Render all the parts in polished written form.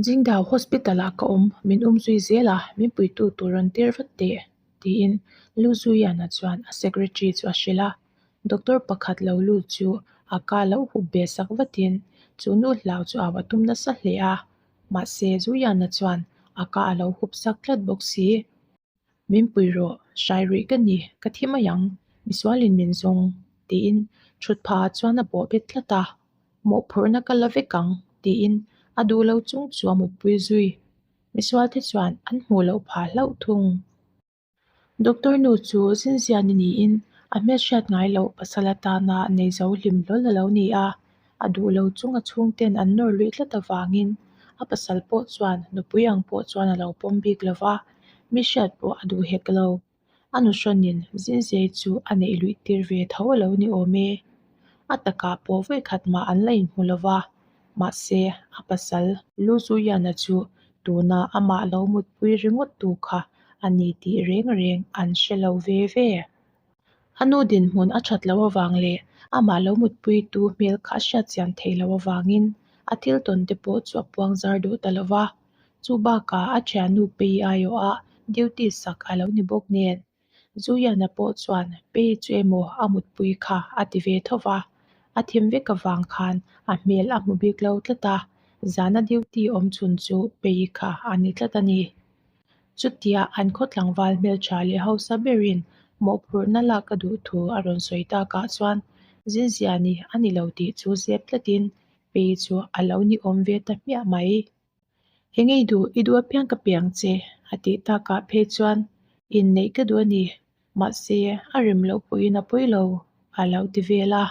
Jingdao Hospital ah ka awm, min um zui zel a, min puitu tur rawn tir vat teh, tiin Lu Zuiana chuan a secretary chu a hrilh a. Doctor pakhat lo lut chu a ka lo hup ve sak vatin chu nu hlau chu au a tum nasa hle a, mahse Zuiana chuan a ka a lo hup sak tlat bawk si. Min pui rawh, hrai ruih ka ni, ka thi mai ang, misualin min zawng, tiin thut phah ah chuan a bawh bet tlat a, mawhphurhna ka la vek ang, tiin a duh lo chung chu a mutpui zui. Misual te chuan an hmuh loh phah hlauh thung. Doctor nu chu zinziani niin a hmelhriat ngai loh pasal atana nei zo hlim hlawl a lo ni a, a duh lo chung a chhungten an nawr luih tlat avangin a pasal pawh chuan nupui ang pawh chuan a lo pawm bik lo va, mi hriat pawh a duh hek lo. A nuhrawnin zinzei chu a neih luih tir ve tho a lo ni awm e. A takah pawh vawikhat mah an la inhmu lo va, mahse a pasal Lu Zuiana chu tuna amah lo mutpui ringawt tu kha a ni tih reng reng an hre lo ve ve. A nu dinhmun a that loh avang leh amah lo mutpuitu hmel kha a hriatchian theih loh avangin a thil tawn te pawh chu a puang zar duh ta lo va. Chu bakah a thiannu Pei aiawha duty sak a lo ni bawk nen Zuiana pawh chuan Pei chu emaw a mutpui kha a ti ve tho va, a thim vek avang khan a hmel a hmu bik lo tlat a, zana duty awm chhun chu Pei kha a ni tlat a ni. Chutia an khaw tlangval hmeltha leh hausa berin mawhphurhna lak a duh thu a rawn sawi takah chuan Zinziani a ni lo tih chu zep tlatin Pei chu a lo ni awm ve ta hmiah mai. Eng i duh, i duh apiang ka piang che a tih takah phei chuan inneih ka duh a ni, mahse a rem loh pawhin a pawi lo a lo ti vel a.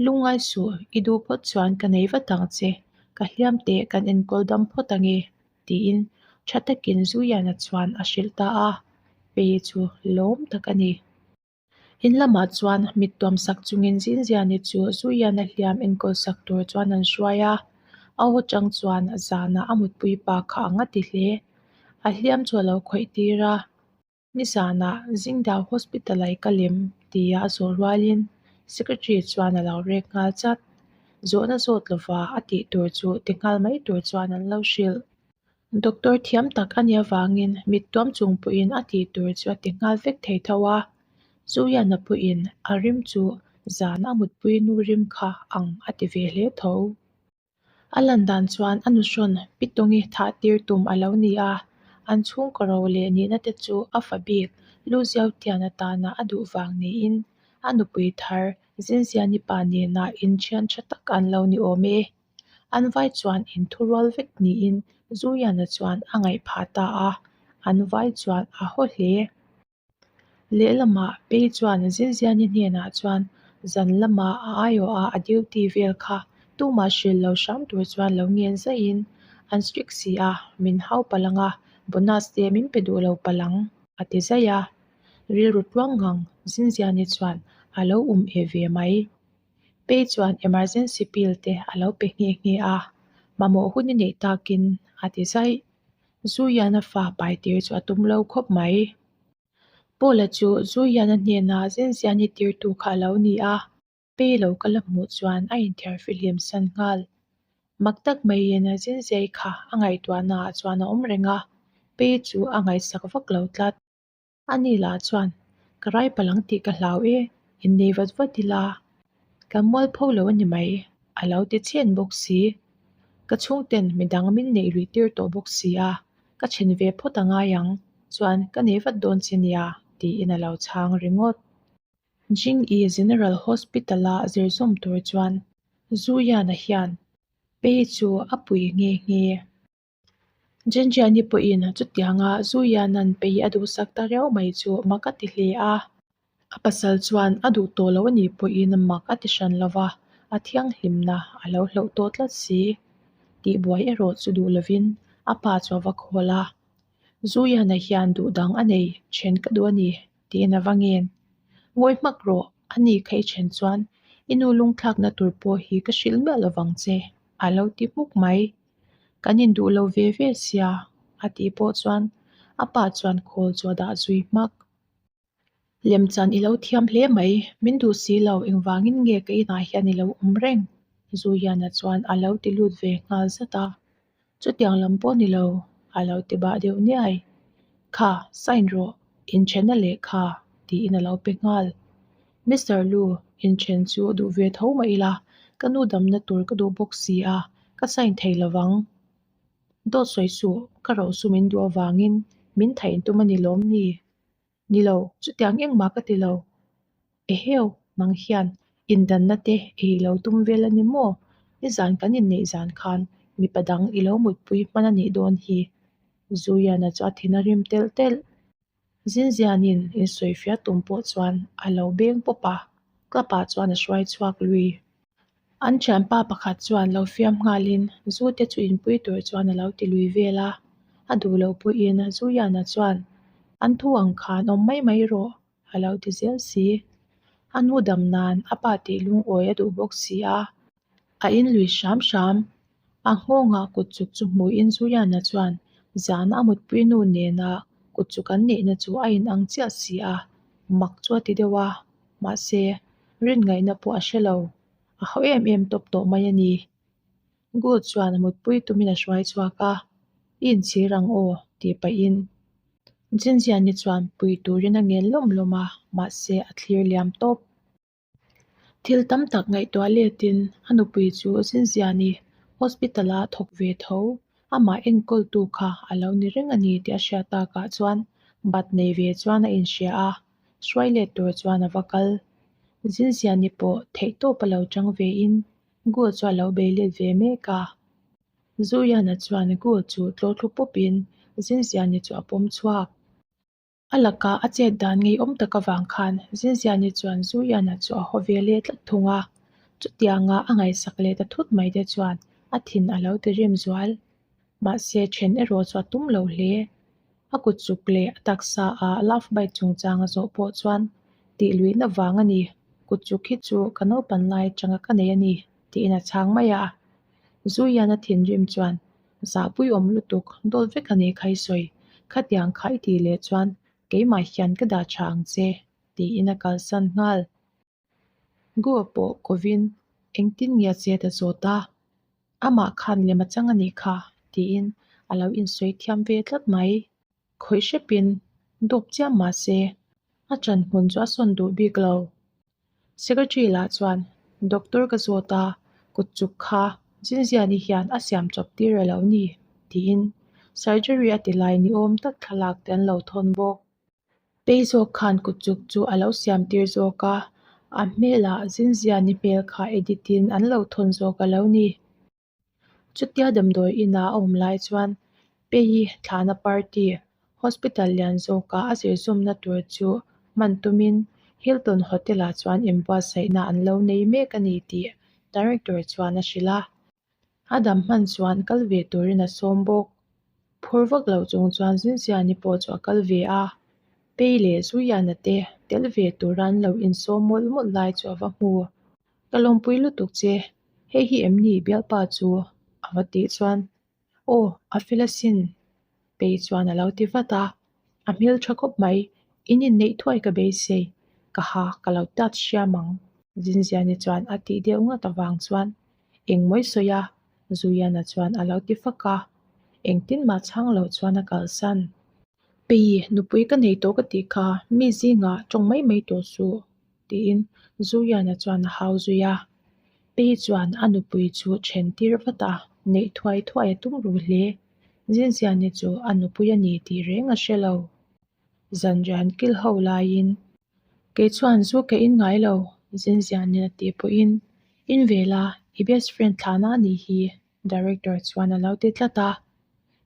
Lungngai suh, i duh phawt chuan ka nei vat ang che, ka hliam teh kan enkawl dam phawt ang e tiin tha takin Zuiana chuan a hrilh ta a, Pei chu lawm tak a ni. In lamah chuan mit tuam sak chungin Zinziani chu Zuiana hliam enkawl sak tur chuan an hruai a, a aw chang chuan zanah a mutpui pa kha ang a ti hle. A hliam chu a lo khawih tir a. Nizanah Zingdao Hospital ah i kal em? tia a zawh rualin Secretary chuan a lo rek nghal chat. Zawhna zawt lova a tih tur chu ti nghal mai tur chuan an lo hrilh. Doctor thiam tak a nih avangin mit tuam chung pawhin a tih tur chu a ti nghal vek thei tho a. Zuiana pawhin a rim chu zan a mutpui nu rim kha ang a ti ve hle tho. A lan dan chuan a nuhrawn Pitongi thah tir tum a lo ni a, an chhungkaw ro leh nihna te chu a fa bik Luziautian atana a duh vang niin a nupui thar Zinziani pa nena inthian tha tak an lo ni awm e. An vai chuan inthurual vek niin Zuiana chuan a ngaih phah ta a, an vai chuan a haw hle. Lehlamah Pei chuan Zinziani hnenah chuan zan lama a aiawha a duty vel kha tumah hrilh lo hram tur chuan lo ngen zaihin an strict si a, min hau palh ang a, bonus te min pe duh lo palh ang, a ti zaih a. Rilru tluang ngang Zinziani chuan a lo um e ve mai. Pei chuan emergency pill te a lo pe nghe nghe a, mamawh hun i neih takin a ti zaih. Zuiana fa pai tir chu a tum lo khawp mai. Paula chu Zuiana hnena Zenziani tirtu kha a lo ni a, Pei lo ka la hmuh chuan a inthiar fihlim san nghal. Mak tak maiin Zenziai kha a ngaihtuahnaah chuan a awm reng a, Pei chu a ngaihsak vak lo tlat. A ni lah chuan, Ka rai palh ang tih ka hlau e, innei vat vat ila, kan mualpho lo a ni mai, a lo ti chhen bawk si. Ka chhungten midang min neih luih tir tawh bawk si a, ka then ve phawt a ngai ang, chuan ka nei vat dawn che nia, tiin a lo chhang ringawt. Jingyi General Hospital-a zirzawm tur chuan Zuyana hian Pei chu a pui nghe nghe. Jenjiani pawhin chutianga Zuianan pei a duhsak ta riau mai chu mak a ti hle a. A pasal chuan a duh tawh lo a nih pawhin mak a ti hran lo va, a thianghlimna a lo hlauh tawh tlat si. Tihbuai erawh chu duh lovin a pa chu a va khawl a. Zuiana hian duh dang a nei, then ka duh a ni, tiin a va ngen. Ngawi hmak rawh, a ni kha i then chuan i nu lungthlakna tur pawh hi ka hrilh miah lovang che, a lo ti hmuk mai. Kan induh lo ve ve sia, a tih pawh chuan a pa chuan khawl chu a dah zui hmak. Lemchan i lo thiam hle mai, min duh si lo engvangin nge ka inah hian i lo awm reng? Zuiana chuan a lo ti lut ve nghal zat a. Chutiang lam pawh ni lo, a lo ti bah deuh niai. Kha, sign rawh, inthenna lehkha, tiin a lo pe nghal. Mister Lu, inthen chu duh ve tho mah ila, ka nu damna tur ka duh bawk si a, ka sign thei lovang. Dawt sawi suh, ka roh chu min duh avangin min thaih tum a ni lawm ni? Ni lo, chutiang engmah ka ti lo. Eheu, nang hian indanna te ei lo tum vel a ni maw? Nizan kan inneih zan khan mipa dang i lo mutpui hman a nih dawn hi. Zuiana chu a thin a rim telh telh. Zinzianin insawifiah tum pawh chuan a lo beng pawp a, club ah chuan a hruai chhuak lui. An thianpa pakhat chuan lo fiam nghalin zu te chu inpui tur chuan a lo ti lui vel a, a duh loh pawhin Zuiana chuan an thu ang khan awm mai mai rawh a lo ti zel si. A nu dam nan a pa tih lungawi a duh bawk si a, a in lui hram hram. A nghawngah kut chuk chu hmuhin Zuiana chuan zana a mutpui nu nena kut chuk an neihna chu a inang chiah si a, mak chu a ti deuh a, mahse rin ngaihna pawh a hre lo. A hau em em tawp tawh mai a ni. Good chuan a mutpui tumin a hruai chhuak a, I inchhir ang aw tih pahin Jinjiani chuan pui turin a ngen lawm lawm a, mahse a thlir liam tawp. Thil tam tak ngaihtuah letin a nupui chu Jinjiani hospital-a thawk ve tho, amah enkawltu kha a lo ni reng a ni tih a hriat takah chuan bat nei ve chuan a inhria a. Hruai let tur chuan a va kal. Zinziani pawh theihtawp a lo chang vein Gu chu a lo bei let ve mek a. Zuyana chuan Gu chu tlaw thlu pawpin Zinziani chu a pawm chhuak. A laka a chet dan ngeiawm tak avang khan Zinziani chuan Zuyana chu a haw ve leh tlat thung a. Chutianga a ngaihsak leh ta thut mai te chuan a thin a lo ti rim zual. Mahse then erawh chu a tum lo hle. A kut chuk leh a taksa ah love bite chungchang a zawh pawh chuan tih luihna vang a ni, kut chuk hi chu ka naupan lai atanga ka nei a ni tiin a chhang mai a. Zuian a thinrim chuan zahpuiawm lutuk dawt vek a ni kha i sawi, khatiang kha i tih leh chuan keimah hian ka dah tha ang che tiin a kalsan nghal. Goa pawh kovin engtin nge a chet a zawt a, amah khan lem a chang a nih kha tiin a lo insawi thiam ve tlat mai. Khawih hrepin dawp chiam mah se a ṭan hmun chu a sawn duh bik lo. Secretary lah chuan doctor ka zawt a, kut chuk kha Zinziani hian a siam chawp tir a lo ni tiin surgery a ti lai ni awm tak thlalak te an lo thawn bawk. Pei zawk khan kut chuk chu a lo siam tir zawk a, a hmelah Zinziani hmel kha edit in an lo thawn zawk a lo ni. Chutia damdawi inah a awm lai chuan Pei thlahna party hospital lian zawka a zirzawmna tur chu hman tumin Hilton Hotel ah chuan inbuatsaihna an lo nei mek a ni tih director chuan a hrilh a. A dam hman chuan kal ve turin a sawm bawk. Phur vak lo chung chuan Zinziani pawh chu a kal ve a, Pei leh Zuiana te tel ve tura an lo insawm mawlh mawlh lai chu a va hmu. Ka lawmpui lutuk che, hei hi em ni bialpa chu? a va tih chuan, Aw, a fel asin, Pei chuan a lo ti vat a. A hmel tha khawp mai, in inneih thuai ka beisei, ka ha ka lo tat hriam ang, Zinziani chuan a tih deuh ngat avang chuan engmawi sawi a, Zuiana chuan a lo ti fak a, engtin mah chhang lo chuan a kalsan. Pei, nupui ka nei tawh ka tih kha, mi zingah tawng mai mai tawh suh, tiin Zuiana chuan a hau zui a. Pei chuan a nupui chu then tir vat a, neih thuai thuai a tum ru hle. Zinziani chu a nupui a ni tih reng a hre lo. Zanrian kil ho laiin, Kei chuan zu ka in ngai lo, Zinziani'n a tih pawhin, In ve la, i best friend thlahna a nih hi, Director chuan a lo ti tlat a.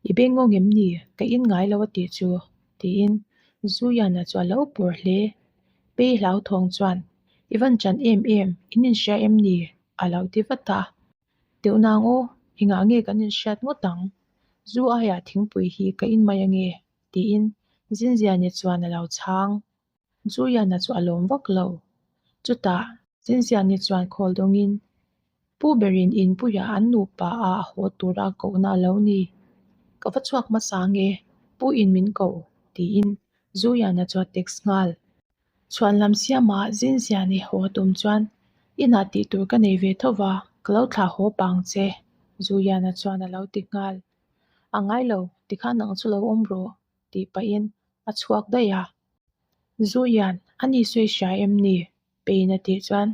I bengawng em ni? Ka in ngai lo a tih chu, tiin Zuiana chu a lo pur hle. Pei hlauthawng chuan, I van chan em em, in inhria em ni? a lo ti vat a. Teuh nang aw, engah nge kan inhriat ngawt ang? Zu aiah thingpui hi ka in mai ange, tiin Zinziani chuan a lo chhang. Zuiana chu a lawm vak lo. Chutah Zinziani chuan khawl dawngin, Pu berin inpuiah an nupa a a haw tura kohna a lo ni. Ka va chhuak hmasa nge, Pu in min ko, tiin Zuiana chu a text nghal. Chhuan lam siama Zinziani haw a tum chuan, Inah tih tur ka nei ve tho va, ka lo thlah haw pang che, Zuiana chuan a lo ti nghal. A ngai lo, tikhan nang chu lo awm rawh, tih pahin a chhuak daih a. Zuian, a ni sawi hria em ni? Pain a tih chuan,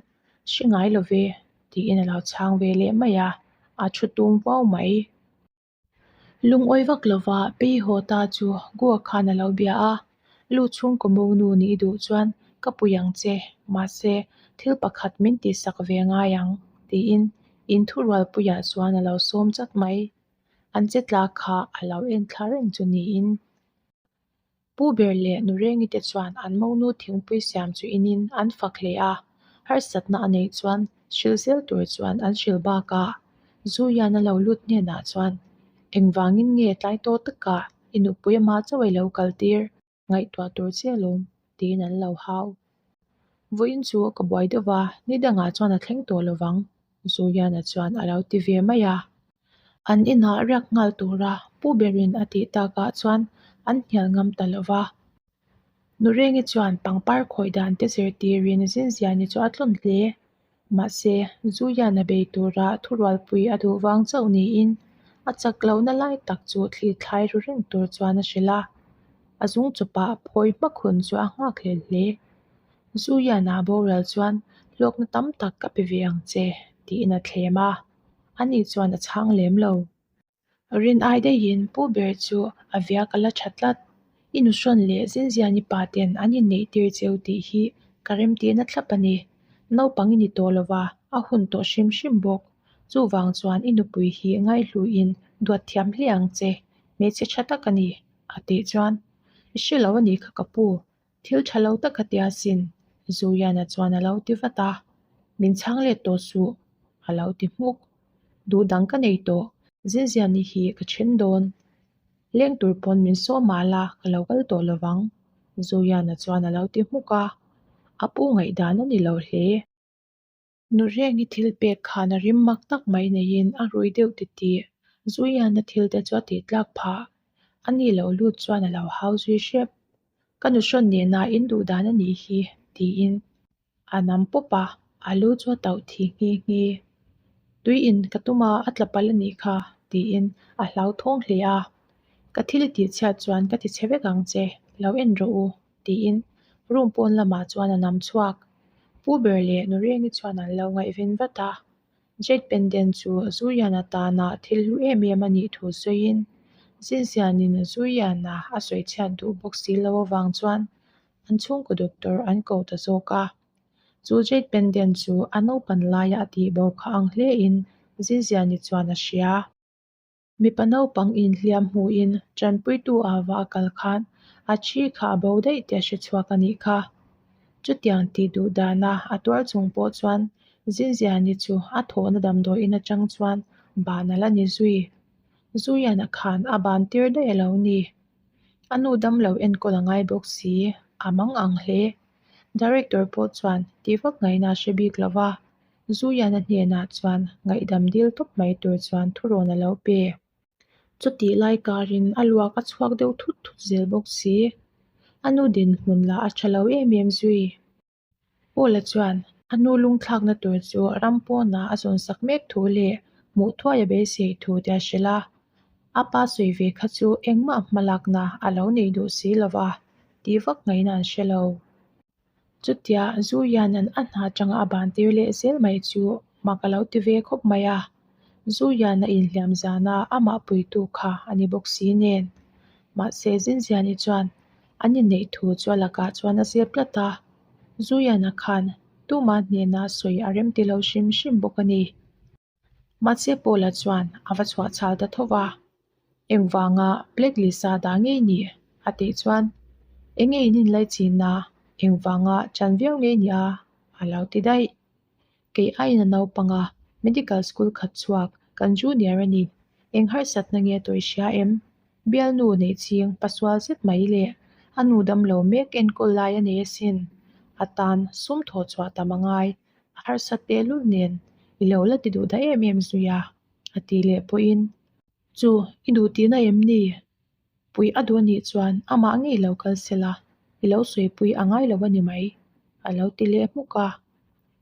Hre ngai lo ve, tiin a lo chhang ve leh mai a, a thu tum vau mai. Lungawi vak lova Pei haw ta chu Gua khan a lo bia a, Lu chhungkaw monu nih duh chuan ka pui ang che, mahse thil pakhat min tihsak ve ngai ang, tiin in thurualpuiah chuan a lo sawm chat mai. An che tla kha a lo en thla reng chu niin. Pu ber leh nu Rengi te chuan an monu thingpui siam chu inin an fak hle a, harsatna a neih chuan hril zel tur chuan an hril bakah Zuian a lo lut hnenah chuan engvangin nge tlai tawh takah i nupui amah chauh i lo kal tir ngaihtuah tur che alawm tiin an lo hau. Vawiin chu ka buai deuh va, ni dangah chuan a thleng tawh lovang Zuiana chuan a lo ti ve mai a. An inah riak nghal tura pu berin a tih takah chuan an hnial ngam ta lo va. Nurengi chuan pangpar khawih dan te zirtirin zinziani chu a tlawn hle. Mahse, Zuiana bei tura thurualpui a duh vang chauh niin a chak lohna lai tak chu thli thlai ru reng tur chuan a hrilh a. A zung chawpah phawi hmak hun chu a nghak hlel hle. Zuiana boral chuan hlawkna tam tak ka pe ve ang che tiin a thlem a. Ani chuan a chhang lem lo. Rin ai daihin pu ber chu a viak a la tha tlat. I nuhrawn leh zinziani pa ten an inneih tir cheu tih hi ka remtihna thlap a ni. Naupang i ni tawh lo va, a hun tawh hrim hrim bawk. Chuvang chuan i nupui hi ngaihluin duat thiam hle ang che, hmeichhe tha tak a ni, a tih chuan, I hre lo a nih kha ka pu, Thil tha lo tak a tia sin, Zuiana chuan a lo ti vat a. Min chhang let tawh suh, a lo ti hmuk. Duh dang ka nei tawh, Zinziani hi ka then dawn. Leng tur pawn min sawm mah la ka lo kal tawh lo vang, Zuiana chuan a lo ti hmuk a. A pu ngaihdan a ni lo hle. Nu Rengi thil pek khan a rim mak tak mai neiin a rui deuh titih. Zuiana thil te chu a tih tlak phah. A ni lo lut chuan a lo hau zui hrep. Ka nuhrawn nena in duh dan a nih hi, tiin a nam pawp a, a lu chu a tauh thi nghe nghe. Tui in ka tum a, a tla palh a nih kha, tiin a hlauthawng hle a. Ka thil i tih chhiat chuan ka ti chhe vek ang che, lo en rawh u. tiin room pawn lamah chuan a nam chhuak. Pu ber leh nu Rengi chuan an lo ngaihven vat a, Jade pendant chu Zuiana tana thil hlu em em a nih thu sawiin Zinsianin Zuiana a sawi chhiat duh bawk si lo avang chuan an chhungkaw doctor an ko ta zawk a. Chu Jade pendant chu a naupan laia a tihbo kha ang hlein Zinsiani chuan a hria. Mipa naupang inhliam hmuhin tanpuitu ava a kal khan a thi kha a bo daih tih a hre chhuak a nih kha. Chutiang tih duh dana a tuar chung pawh chuan Zinziani chu a thawhna damdawiin atang chuan ban a la ni zui. Zuiana khan a ban tir daih a lo ni. A nu damlo enkawl a ngai bawk si, a mang ang hle. Director pawh chuan tih vak ngaihna a hre bik lo va. Zuiana hnenah chuan ngaihdam dil tawp mai tur chuan thurawn a lo pe. Chutih lai karin a luak a chhuak deuh thut thut zel bawk si. A nu dinhmun lah a tha lo em em zui. Paula chuan a nu lungthlakna tur chu ram pawnah a zawnsak mek thu leh hmuh thuai a beisei thu te a hrilh a. A pa sawi ve kha chu engmah hmalakna a lo nei duh si lo va, tih vak ngaihna an hre lo. Chutia Zuianan a hna atanga a ban tir leh zel mai chu mak a lo ti ve khawp mai a, Zuiana inhliam zana amah puitu kha a ni bawk si nen. Mahse Zinziani chuan an inneih thu chu a lakah chuan a zep tlat a, Zuiana khan tuma hnena sawi a rem ti lo hrim hrim bawk a ni. Mahse Paula chuan a va chhuah chhal ta tho va, Engvanga Blacklist a dah ngei ni? a tih chuan, Enge in inlai chin a, engvanga chan viau ngei ni a? a lo ti daih. Kei aiin a naupang a, medical school khat chhuak kan junior a ni, eng harsatna nge tawih hria em? Bialnu neih ching pasual zet mai leh a nu damlo mek enkawl lai a nei asin, a tan sum thawh chhuah tam a ngai. A harsat tehlul nen i lo la ti duh dah em em zui a, a ti leh pawhin, Chu, i duh tihna em ni? Pui a duh anih chuan amah ngei lo kal sela, i lo sawipui a ngai lo a ni mai, a lo ti leh hmuk a.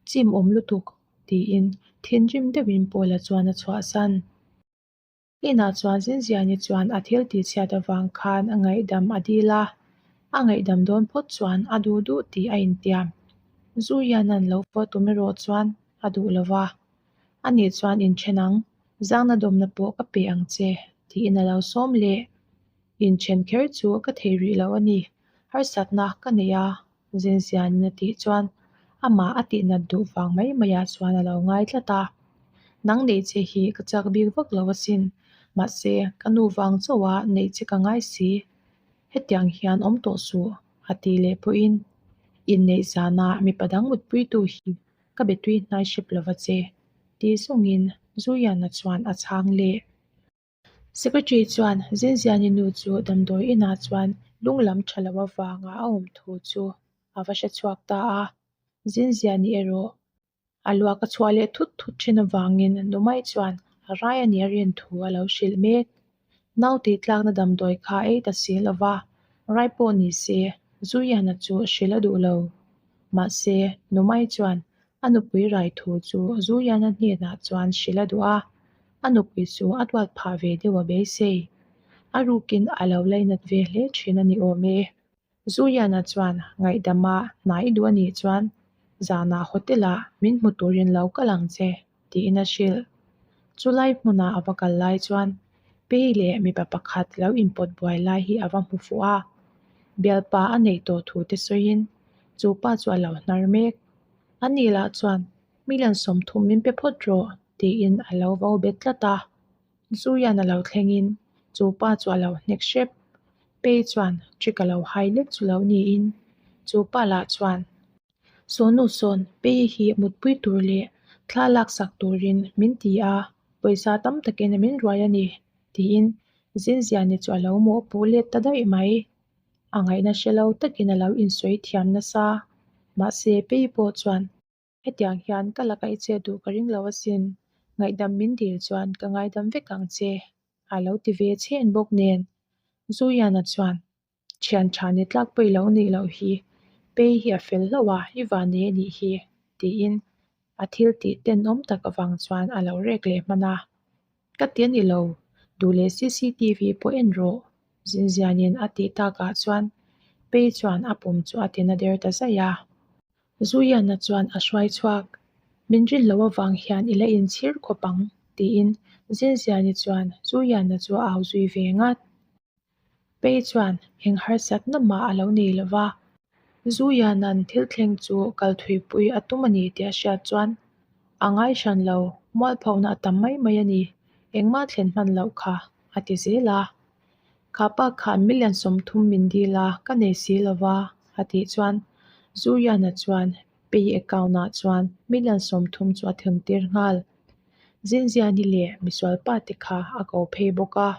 Chim awm lutuk, tiin thinrim deuhin Paula chuan a chhuahsan. Inah chuan Zinziani chuan a thil tihchhiat avang khan a ngaihdam a dil a, a ngaihdam dawn phawt chuan a duh duh tih a intiam. Zuianan lo fawh tum erawh chuan a duh lo va, Anih chuan inthen ang, zangna dawmna pawh ka pe ang che, tiin a lo sawm leh. Inthen kher chu ka thei rih lo a ni, harsatna ka nei a, Zinzianin a tih chuan amah a tihnat duh vang mai maiah chuan a lo ngai tlat a. Nang neih che hi ka chak bik vak lo asin, mahse ka nu vang chauha neih che ka ngai si. Hetiang hian awm tawh suh, a tih leh pawhin inneih zana mipa dang mutpuitu hi ka be tui hnai hrep lova che, ti zawngin Zuiana chuan a chhang leh. Secretary chuan Zinziani nu chu damdawi inah chuan lung lam tha lo avanga a awm thu chu a va hre chhuak ta a. Zinziani erawh a luak a chhuah leh thut thut thin avangin Numai chuan a rai a nih a rin thu a lo hrilh mek. Nau tih tlakna damdawi kha ei ta si lo va, rai pawh ni se Zuiana chu hrilh a duh lo. Mahse, Numai chuan A nupui rai thu chu Zuliana hnenah chuan hrilh a duh a, a nupui chu a duat phah ve deuh a beisei. A rukin a lo lainat ve hle thin a ni awm e. Zuliana chuan ngaihdama hna i duh a nih chuan zanah hotel-ah min hmu turin lo kal ang che tiin a hrilh. Chulai hmunah a va kal lai chuan Pei leh mipa pakhat lo inpawt buai lai hi a va hmu fuh a, bialpa a neih tawh thu te sawiin chu pa chu a lo hnar mek. Ani lah chuan, Million 30 min pe phawt rawh, tiin a lo vo bet tlat a. Zuian a lo thlengin chu pa chu a lo hnek hrep. Pei chuan trick a lo hai lek chu lo niin chu pa lah chuan, Sawnu sawn, Pei hi mutpui tur leh thla laksak turin min ti a, pawisa tam takin min ruai a ni, tiin Zinziani chu a lo mawhpuh let ta daih mai. A ngaihna hre lo takin a lo insawi thiam nasa. Mahse, Pei pawh chuan, Hetiang hian ka laka i chet duh ka ring lo asin, ngaihdam min dil chuan ka ngaidam vek ang che, a lo ti ve chhen bawk nen. Zuiana chuan, Thian tha ni tlak pawh i lo nih loh hi, Pei hi a fel hlauh a, i van nei a nih hi, tiin a thil tih tenawm tak avang chuan a lo rek leh hman a. Ka ti a ni lo, duh leh cctv pawh en rawh, Zinzianin a tih takah chuan Pei chuan a pum chu a tina der ta zaih a. Zuiana chuan a hruai chhuak, Min rin loh avang hian i la inchhir khawp ang, tiin Zinziani chuan Zuiana chu a au zui ve ngat. Pei chuan eng harsatna mah a lo nei lo va, Zuiana'n thil thleng chu kal thuipui a tum a ni tih a hriat chuan a ngai hran lo, mualphona a tam mai mai a ni, engmah thlen hman loh kha a ti zel a. Kha pa khan million 30 min dil a, ka nei si lo va, a tih chuan Zuiana chuan Pei account-ah chuan million 30 chu a thuntir nghal. Zinziani leh misualpa te kha a ko phei bawk a.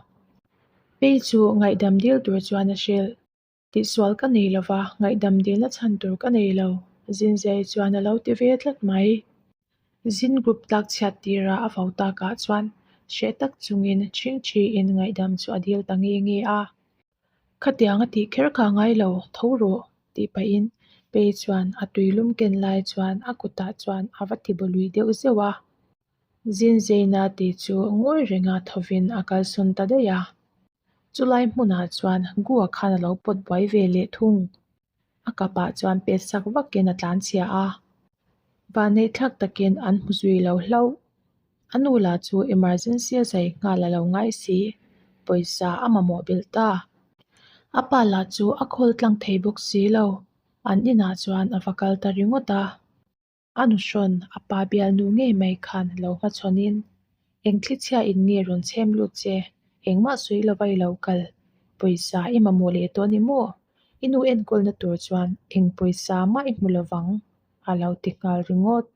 Pei chu ngaihdam dil tur chuan a hrilh. Tihsual ka nei lo va, ngaihdam dilna chhan tur ka nei lo, Zinziai chuan a lo ti ve tlat mai. Zin group tlak chhiat tira a vo takah chuan hreh tak chungin ṭhingṭhiin ngaihdam chu a dil ta nge nge a. Khatiang a tih kher kha ngai lo, tho rawh, tih pahin Pei chuan a tuilum ken lai chuan a kutah chuan a va ti bawlui deuh zeuh a. Zinzeina tih chu ngawi renga thovin a kalsawn ta daih a. Chulai hmunah chuan Gua khan a lo pawt buai ve leh thung. A kapah chuan pet sak vakin a tlanchhia a. Vanneih thlak takin an hmu zui lo hlauh. A nu lah chu emergency a zai nghal a lo ngai si. Pawisa a mamawh belh ta. A pa lah chu a khawl tlang thei bawk si lo. An inah chuan a va kal ta ringawt a. A nuhrawn, a pa bialnu ngei mai khan lo hmachhawnin, Eng thlichhia in nge rawn chhem lut che? Engmah sawi lova i lo kal. Pawisa i mamawh leh tawh a ni maw? I nu enkawlna tur chuan eng pawisa mah i hmu lovang, a lo ti nghal ringawt.